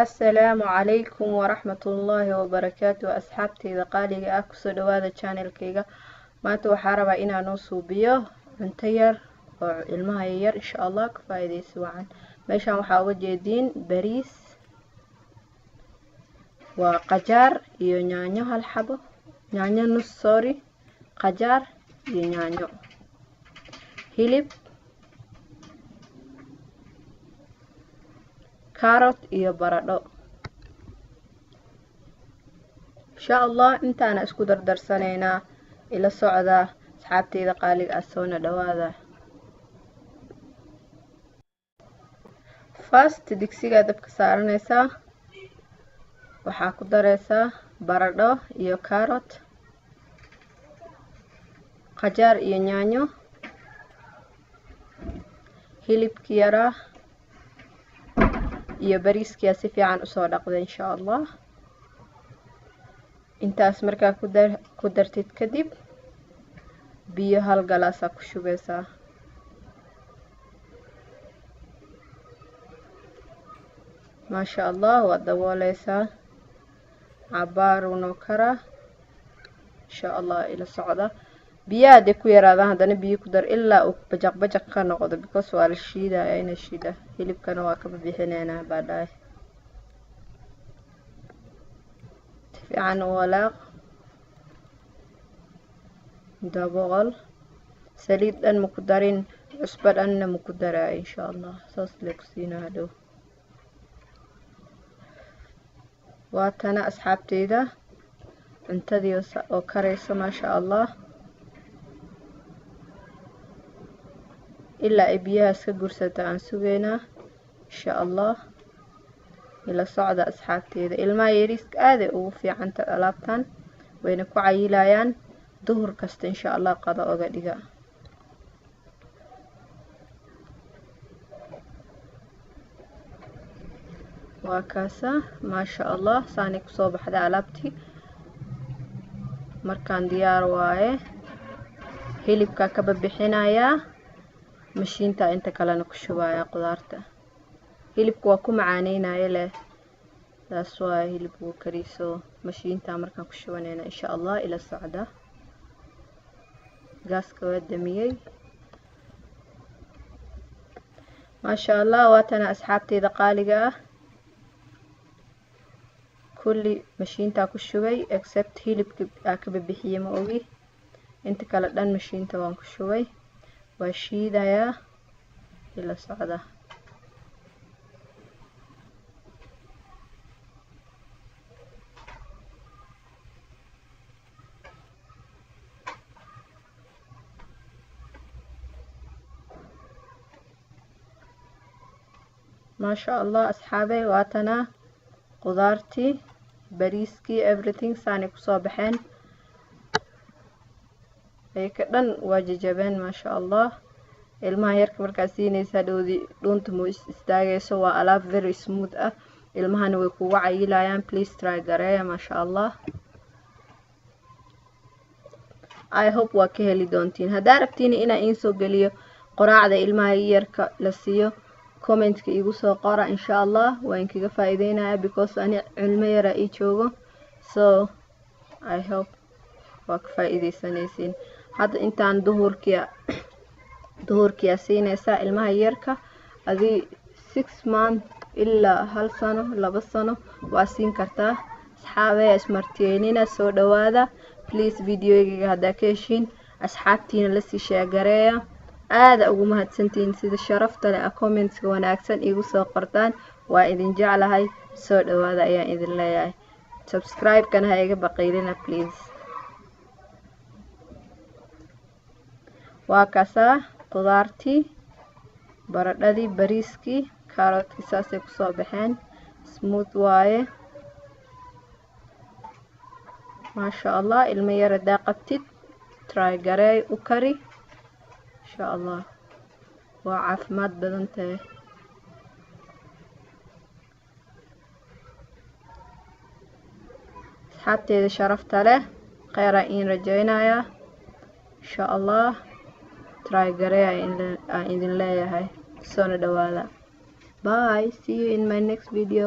Assalaamu calaykum waraxmatullaahi wabarakaatu. Asxaabteyda qaaliga ah, kusoo dhawaada channelkayga. Maanta waxaa rabaa inaan noo suubiyo cunto yar oo ilmaha yar, insha Allah ka faa'iidaysi wacan. Meeshaan waxaa uga jeediin bariis, waa qajaar iyo yaanyo, hal xabo yaanyo, nus, sorry, qajaar iyo yaanyo, hilib, carrot iyo baradho. Insha Allah intaana isku dardarsanaynaa, ila socda asxaabteyda qaaliga ah, soona dhawaada. First digsigaa dabka saaranaysaa, waxaa ku dareysaa baradho iyo carrot, qajaar iyo yaanyo, hilibki yaraa iyo bariiskiyaa si fiican usoo dhaqda. Insha Allah intaas markaa ku dartid kadib, biyo hal galaasaa ku shubeysaa. Maasha Allah, waad dabooleysaa, cabaar unoo karaa, insha Allah ila socda. Biyaha hadday ku yaraadaan, haddana biyo ku dar ilaa uu bajaq bajaq ka noqdo, because waa la shiidaya ina shiida. Hilibkana waa kaba bixineynaa baa dhahay. Si fiican u walaaq, dabool. Saliid dhan maku darin, cusbo dhanna maku daraayo. Insha Allah saas lee ku siinaa hadhow. Waa tana asxaabteyda, cuntadii oo karayso, maasha Allah. Ilaa ay biyahaas ka gursata aan sugeynaa, insha Allah ila socda asxaabteyda. Ilmaha yariiska aaday ugu fiicanta alaabtan, wayna ku cayilayaan. Duhur kasta insha Allah qada oga dhiga. Waa kaasa, maasha Allah, saanay kusoo baxda alaabtii. Markaan diyaar waaye, hilibkaa kaba bixinayaa, mashiinta inta kalena ku shubaya qudaarta. Hilibka waa ku macaaneynaya leh, taas waa hilib wuu kariso. Mashiinta markaan ku shubanayna, insha Allah ila socda. Gaaska waa damiyey, maasha Allah. Waatana asxaabteyda qaaliga ah, kulli mashiintaa ku shubay except hilibka aa ka babixiyey, ma ogi, inta kale dhan mashiinta waan ku shubay, waa shiidayaa, ila socda. Maasha Allah asxaabey, waatana qudaartii, bariiskii, everything saanay kusoo baxeen. Ayaka dhan waa jajabeen, maasha Allah. Ilmaha yarka markaa siinaysaa, dhowdii dhuunta mu istaagayso. Waa alaab very smooth ah, ilmahana way kugu cayilayaan. Please try gareeya, maasha Allah. I hope waa ka heli doontiin. Haddaa rabtiin inaa iin soo geliyo qoraacda ilmaha yarka la siiyo, commentka igu soo qora, insha Allah waa inkaga faa'iideynaya, because ani cilmo yaraa ii joogo. So I hope waa ka faa'iideysanaysiin. Hadda intaan duhurkiia siinaysaa ilmaha yarka, adii 6 month ilaa 1 sano, 2 sano waa siin kartaa. Asxaabaya, ismartiyeynina, soo dhawaada. Please videogayga haddaa ka heshiin, asxaabtiina lasii share gareeya. Aada ugu mahadsantihiin sida sharafta leh a commentska wanaagsan iigu soo qortaan. Waa idin jeclahay, soo dhawaada ayaan idin leeyahay. Subscribe-kana ha iga baqiilina, please. Waa kaasaa qudaartii, baradhadii, bariiskii, kaaroodkii, saasay kusoo baxeen. Smooth waaye, maasha Allah. Ilmo yar hadaa qabtid, try gareey, u kari, insha Allah waa caafimaad badan tahay. Asxaabteeda sharafta leh, kheyraa iin rajeynayaa, insha Allah try garee aan idin leeyahay. Soona dhawaada. Bye, see you in my next video.